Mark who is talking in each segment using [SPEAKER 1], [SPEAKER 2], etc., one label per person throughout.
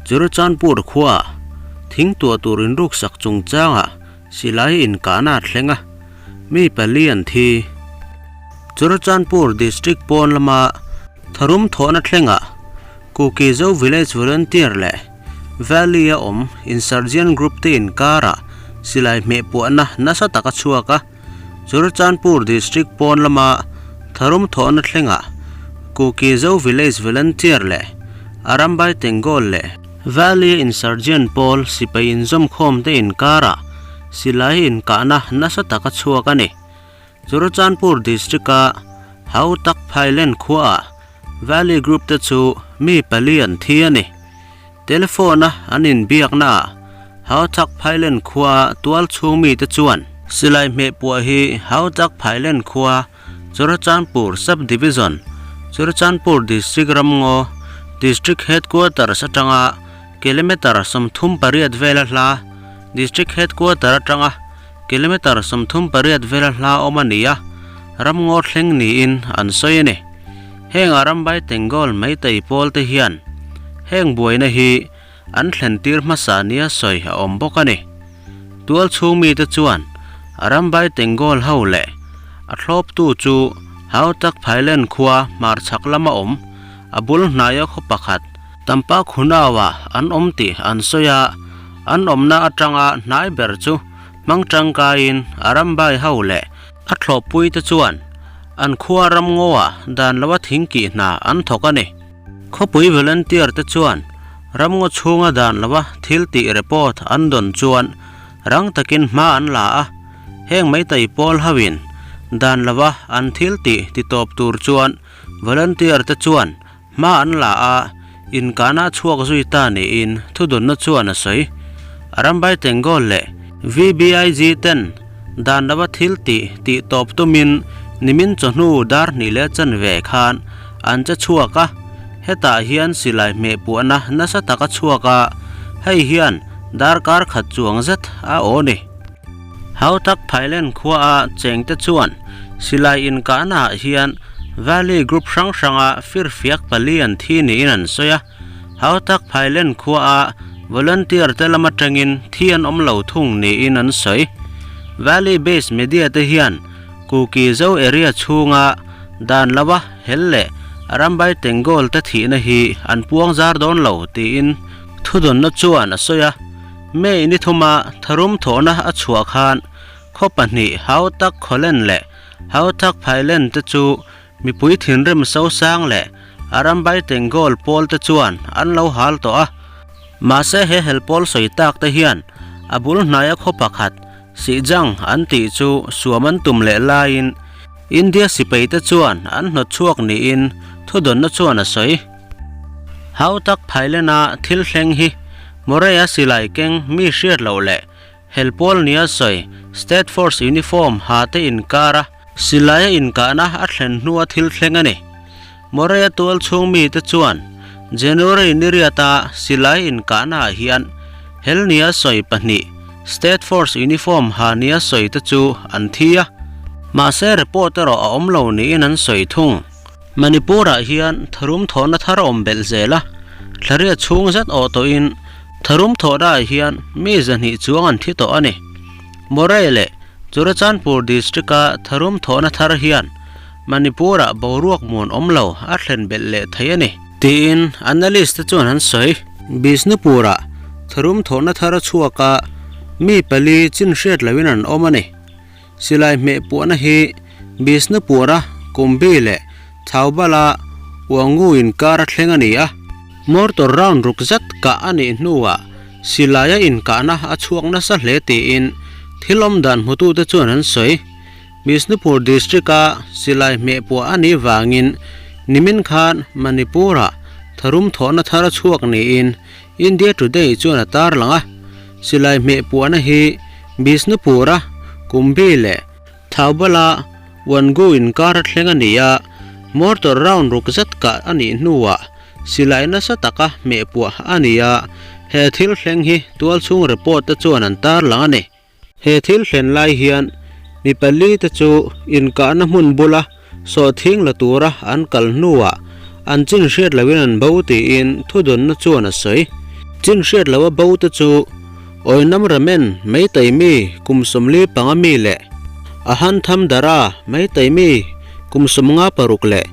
[SPEAKER 1] Churachandpur khuaah thing tuah tur inruksak chungchangah silai inkahna a thleng a, mi pali an thi. Churachandpur District pawn lama tharum thawhna thlengah Kuki Zo Village Volunteer leh Valley-a awm Insurgent Group te inkarah silai hmeh puahna nasa tak a chhuak a. Churachandpur District pawn lama tharum thawhna thlengah Kuki Zo Village Volunteer leh Arambai Tengol leh Valley Insurgent pawl sipai inzawmkhawm te inkarah silai inkahna nasa tak a chhuak a ni. Churachandpur District-a Hautak Phailen khuaah Valley Group te chu mi pali an thi a ni. Telephone-a an inbiaknaah Hautak Phailen khua tual chhung mite chuan silai hmeh puah hi Hautak Phailen khua Churachandpur Sub-Division, Churachandpur District ramngaw District Headquarters atanga kilometre 38 vela hla District Headquarter atanga kilometre 38 vela hla awm a ni a, ramngaw thleng niin an sawi a ni. Heng Arambai Tengol Meitei pawl te hian heng buaina hi an thlen tir hmasa nia sawi a awm bawk a ni. Tual chhung mite chuan Arambai Tengol ho leh a thlawptu chu Hautak Phailen khua hmarchhak lama awm a bul hnaia khaw pakhat Tampa Khunaua an awm tih an sawi a, an awmna atanga hnai ber chu hmang tangkaiin Arambai ho leh a thlawhpui te chuan an khua ramngawa dan loa thing kih hna an thawk a ni. Khawpui volunteer te chuan ramngaw chhunga dan loa thil tih report an dawn chuan rang takin hma an la a, heng Meitei pawl hoin dan loa an thil tih titawp tur chuan volunteer te chuan hma an la a, inkahna a chhuak zui ta niin thudawnna chuan a sawi. Arambai Tengol leh VBIG ten dan lova thil tih tih tawp tumin nimin chawhnu dar hnih leh chanve khan an che chhuak a, hetah hian silai hmeh puahna nasa tak a chhuak a, hei hian darkar khat chuang zet a aw ni. Hautak Phailen khuaa chengte chuan silai inkahnaah hian Valley Group hrang hranga firfiak pali an thi niin an sawi a. Hautak Phailen khuaa volunteer te lam atangin thi an awm lo thung niin an sawi. Valley Base Media te hian Kuki Zo area chhunga dan lova hel leh Arambai Tengol te thihna hi an puang zar dawn lo tiin thudawnna chuan a sawi a. May ni thuma tharum thawhna a chhuah khan khaw pahnih Hautak Khawlen leh Hautak Phailen te chu mipui thinrim sosang leh Arambai Tengol pawl te chuan an lo hal tawh a. Mahse he hel pawl sawi tak te hian a bul hnaia khaw pakhat Sihjang an tih chu suam an tum leh laiin India sipai te chuan an hnawt chhuak niin thudawnna chuan a sawi. Hautak Phailena thil thleng hi Murray-a silai keng mi hriat loh leh helpawl nia sawi State Force uniform ha te inkara silaia inkahna a thlen hnua thil thleng a ni. Murray-a tual chhung mite chuan January ni riata silai inkahnaah hian hel nia sawi pahnih State Force uniform ha nia sawi te chu an thi a, mahse report erawh a awm lo niin an sawi thung. Manipur-ah hian tharum thawhna thar a awm belh zel a, thlariat chhung zet awh tawhin tharum thawhnaah hian mi zahnih chuang an thi tawh a ni. Moreh leh Churachandpur district-a tharum thawhna thar hian Manipur-ah boruak muan awm lo a thlen belh leh thei a ni, tiin analyst te chuan an sawi. Bishnupur-ah tharum thawhna thar a chhuak a, mi pali chin hriat loin an awm a ni. Silai hmeh puahna hi Bishnupur-a Kumbi leh Thoubal-a Uangu inkar a thleng a ni a. Mortar round ruk zet kah a nih hnuah silaia inkahna a chhuak nasa hle tiin thil awm dan hmutute chuan an sawi. Bishnupur district-a silai hmeh puah a nih vangin nimin khan Manipur-ah tharum thawhna thar a chhuak niin India Today chuan a tarlang a. Silai hmeh puahna hi Bishnupur-a Kumbi leh Thoubal-a Wangu inkar a thleng a ni a, mortar round ruk zet kah a nih hnuah silai nasa taka hmeh puah a ni a, he thil thleng hi tualchhung report te chuan an tarlang a ni. He thil thlen lai hian mi pali te chu inkahna hmun bula sawhthing la tura an kal hnuah an chin hriat loin an bo tiin thudawnna chuan a sawi. Chin hriat loha bo te chu Oinam Ramen Meitei mi kum 45 mi leh Ahantham Dara Meitei mi kum 56 leh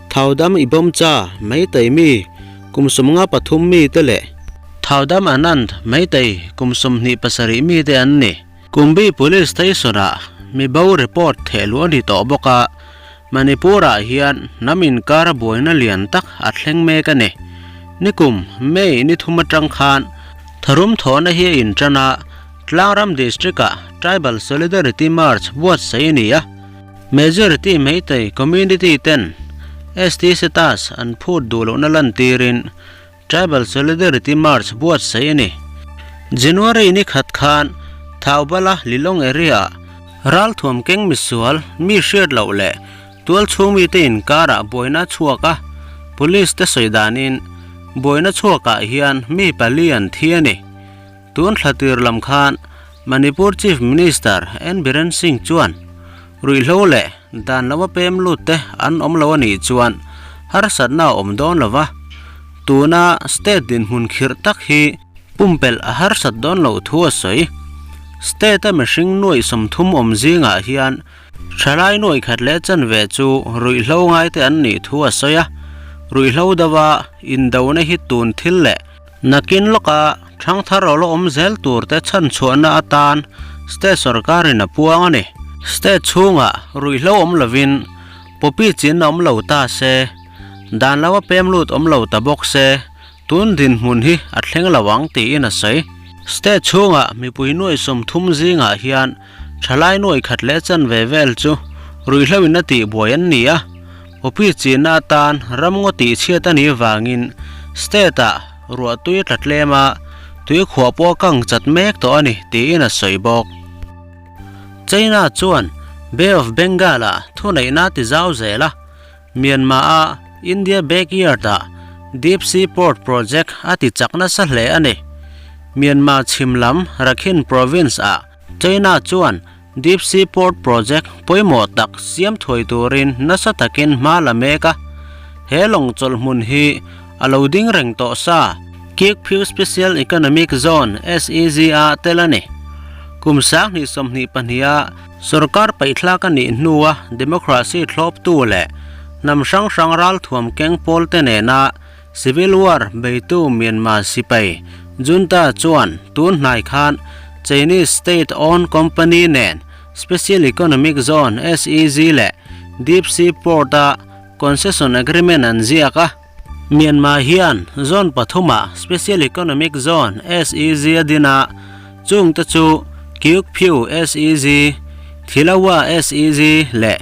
[SPEAKER 1] Thaudam Ibomcha Meitei mi kum 53 mi te leh Thaudam Anand Meitei kum 27 mi te an ni. Kumbi Police Station-ah mi bo report thehluh a ni tawh bawk a, Manipur-ah hian hnam inkar a buaina lian tak a thleng mek a ni. Nikum, May ni thum atang khan tharum thawhna hi a intan a, Tlangram District-ah Tribal Solidarity March buatsaih a ni a, Majority Meitei Community ten ST status an phut duh lohna lantirin Tribal Solidarity March buatsaih a ni. January ni khat khan Thaubala Lilong area-ah ralthuam keng misual mi hriat loh leh tualchhung mite inkarah buaina a chhuak a, police te sawi danin buaina chhuakah hian mi pali an thi a ni. Tun thla tir lam khan Manipur Chief Minister N Biren Singh chuan ruihhlo leh dan lama pem lut te an awm lo a nih chuan harsatna a awm dawn lo va, tuna state dinhmun khirh tak hi pumpelh a harsat dawn loh thu a sawi. State-a mihring nuaih 30 awm zingah hian Thalai nuaih khat leh chanve chu ruihhlo ngaite an nih thu a sawi a, ruihhlo deuha indona hi tun thil leh nakin lawka thangthar rawla awm zel turte chhanchhuahna atan state sorkarin a puang a ni. State chhungah ruihhlo awm lovin poppy chin a awm lo ta se, dan lova pem lut awm lo ta bawk se, Tun dinhmun hi a thleng lo ang tiin a sawi. State chhungah mipui nuaih 30 zingah hian thalai nuaih khat leh chanve vel chu ruihhlo in a tihbuai an ni a, poppy chinna atan ramngaw tihchhiat a nih vangin state ah ruah tui a tla tlem a, tui khuah pawh a kang chat mek tawh a ni tiin a sawi bawk. China chuan Bay of Bengal ah thuneihna a ti zau zel a, Myanmar-a India backyard-ah Deep Sea Port project a ti chak nasa hle a ni. Myanmar chhim lam Rakhine province-ah China chuan Deep Sea Port project pawimawh tak siam thuai turin nasa takin hma la mek a. He lawng chawlh hmun hi a lo ding reng tawh sa Kyiukphiu Special Economic Zone, SEZ, a tel a ni. Kum 2022-a Sorkar paihthlak a nih hnua democracy thlawptu leh hnam hrang hrang ralthuam keng pawlte nena civil war beitu Myanmar sipai junta chuan tun hnai khan Chinese state-owned company nen Special Economic Zone, SEZ, leh Deep Sea Port-a concession agreement an ziak a. Myanmar hian zone pathumah Special Economic Zone, SEZ, a din a, chungte chu Kyiukphiu SEZ, Thilawa SEZ leh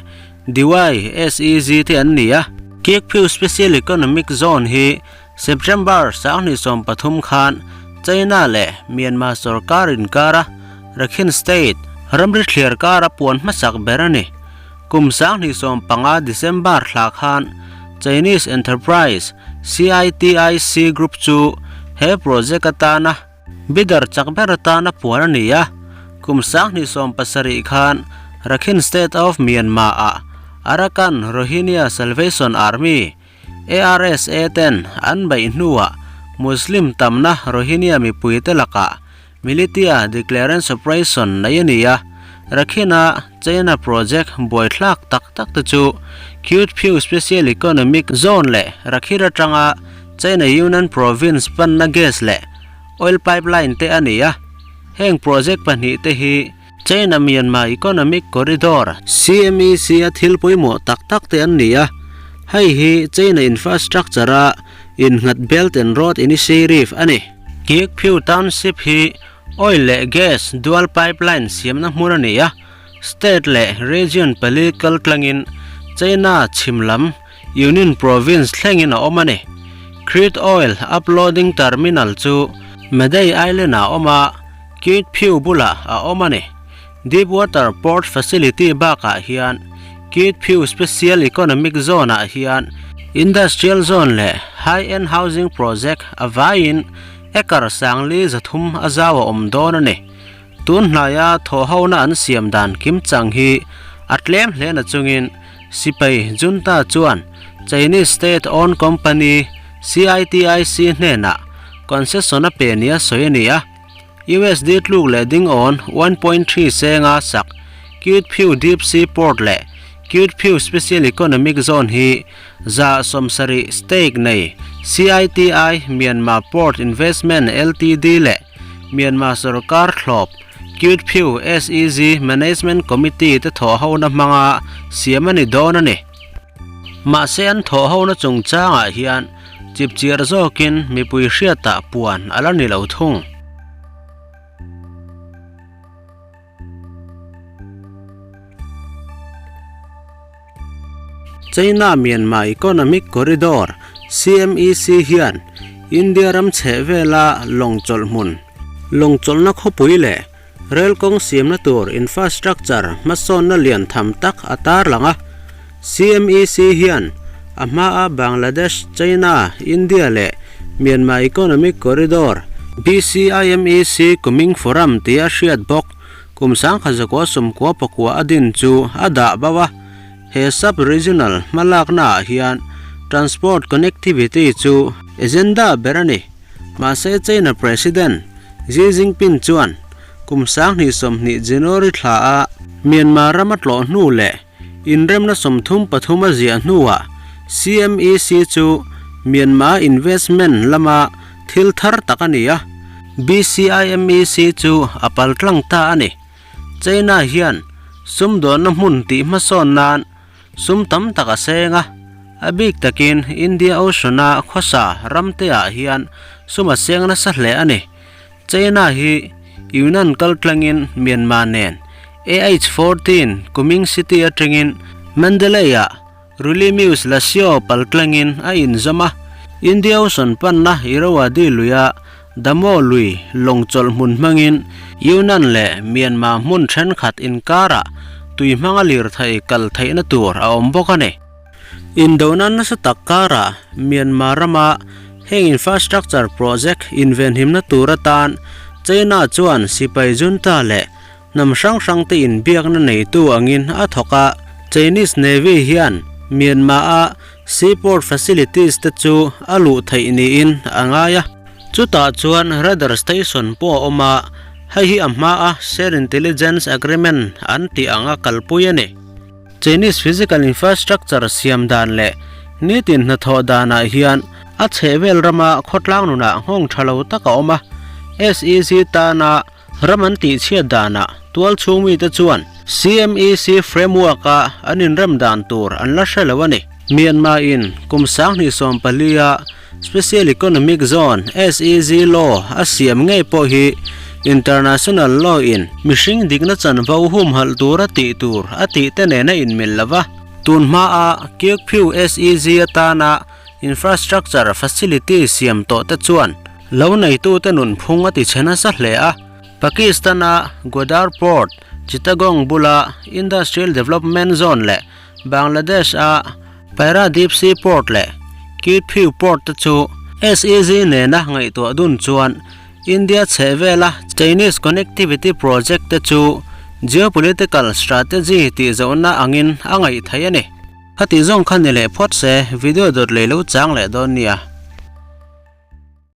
[SPEAKER 1] Diwai SEZ te an ni a. Kyiukphiu Special Economic Zone hi September 2013 khan China leh Myanmar sorkar inkara Rakhine State ramri thliar kara puan hmasak ber a ni. Kum 2015 December thla khan Chinese enterprise CITIC Group chu he project atana bidder chak ber atana puan a ni a. Kum 2017 khan Rakhine State of Myanmar-ah Arakan Rohingya Salvation Army, ARSA, ten an beih hnuah Muslim tamna Rohingya mipuite lakah Militia Declarance Operation nei a ni a, Rakhine-a China project buaithlak tak tak te chu Kyiukphiu Special Economic Zone leh Rakhine atanga China Yunnan Province panna gas leh oil pipeline te a ni a. Heng project pahnih te hi China-Myanmar Economic Corridor, CMEC, a thil pawimawh tak tak te an ni a, hei hi China infrastructure-a innghat Belt and Road Initiative a ni. Kyiukphiu Township hi oil leh gas dual pipeline siamna hmun a ni a, state leh region pali kal tlangin China chhim lam Yunnan province thlengin a awm a ni. Crude oil uploading terminal chu Medei Island-ah a awm a, Kyiukphiu bulah a awm a ni. Deep water port facility bakah hian Kyiukphiu Special Economic Zone-ah hian industrial zone leh high-end housing project a vaiin acre 3,300 a zau a awm dawn a ni. Tun hnaia thawhhona an siam dan kim chang hi a tlem hle na chungin sipai junta chuan Chinese state-owned company CITIC hnenah. concession a pe nia sawi a ni a. USD tluk leh ding awn 1.3 senga sak Kyaukphyu Deep Sea Port leh Kyaukphyu Special Economic Zone hi 70% stake nei CITI Myanmar Port Investment Ltd leh Myanmar sorkar thlawp Kyaukphyu SEZ Management Committee te thawhhona hmanga siam a ni dawn a ni. Mahse an thawhhona chungchangah hian chipchiar zawkin mipui hriatah puan a la ni lo thung. China-Myanmar Economic Corridor, CMEC, hian India ram chhehvela lawng chawlh hmun, lawng chawlhna khawpui leh rel kawng siamna tur infrastructure hmasawnna lian tham tak a tarlang a. CMEC hian a hmaa Bangladesh, China, India leh Myanmar Economic Corridor, BCIMEC, Kuming Forum tia hriat bawk Kum 1999 a din chu a dah bo a, he sub-regional hmalaknaah hian transport connectivity chu agenda ber a ni. Mahse China President Xi Jinping chuan kum 2020 January thla a Myanmar ram a tlawh hnu leh inremna 33 a ziah hnuah CMEC chu Myanmar investment lama Thil thar tak a ni a, BCIMEC chu a pal tlang ta a ni. China hian sumdawnna hmun tih hmasawn nan sum tam tak a seng a, a bik takin India Ocean-a khawsa ramteah hian sum a seng nasa hle a ni. China hi Yunnan kal tlangin Myanmar nen AH-14 Kuming City atangin Mandalay-ah Rulimius Lasio pal tlangin a inzawm a, India Ocean panna Irrawaddy luia Damo lui lawng chawlh hmun hmangin Yunnan leh Myanmar hmun thenkhat inkarah tui hmanga lirthei kal theihna tur a awm bawk a ni. Indona nasa tak karah Myanmar rama heng infrastructure project invenhimna tur atan China chuan sipai junta leh Hnam hrang hrangte inbiakna neitu angin a thawk a, Chinese Navy hian Myanmar-a seaport facilities te chu a luh theih niin a ngai a. Chutah chuan radar station pawh a awm a, hei hi a hmaa Shared Intelligence Agreement an tih anga kalpui a ni. Chinese physical infrastructure siam dan leh nitin hnathawh danah hian a chhehvel rama khawtlang nunah nghawng tha lo tak a awm a, SEZ tana Ram an tihchhiat danah tual chhung mite chuan CMEC framework-a an inrem dan tur an la hre lo a ni. Myanmar-in kum 2014-a Special Economic Zone, SEZ, law a siam ngei pawh hi international law-in mihring dikna chanvo humhalh tura tih tur a tihte nen a inmil lo va. Tun hmaa Kyaukphyu SEZ atana infrastructure facility siam tawhte chuan Lo neitute nunphung a ti chhe nasa hle a, Pakistan-a Gwadar Port, Chittagong bula Industrial Development Zone leh Bangladesh-a Paradip Sea Port leh Kyaukphyu Port te chu SEZ nena ngaihtuah dun chuan India chhehvela Chinese Connectivity Project te chu geopolitical strategy tihzauhna angin a ngaih theih a ni. Khati zawng kha ni leh phawt se, video dawt lei lo chang leh dawn nia.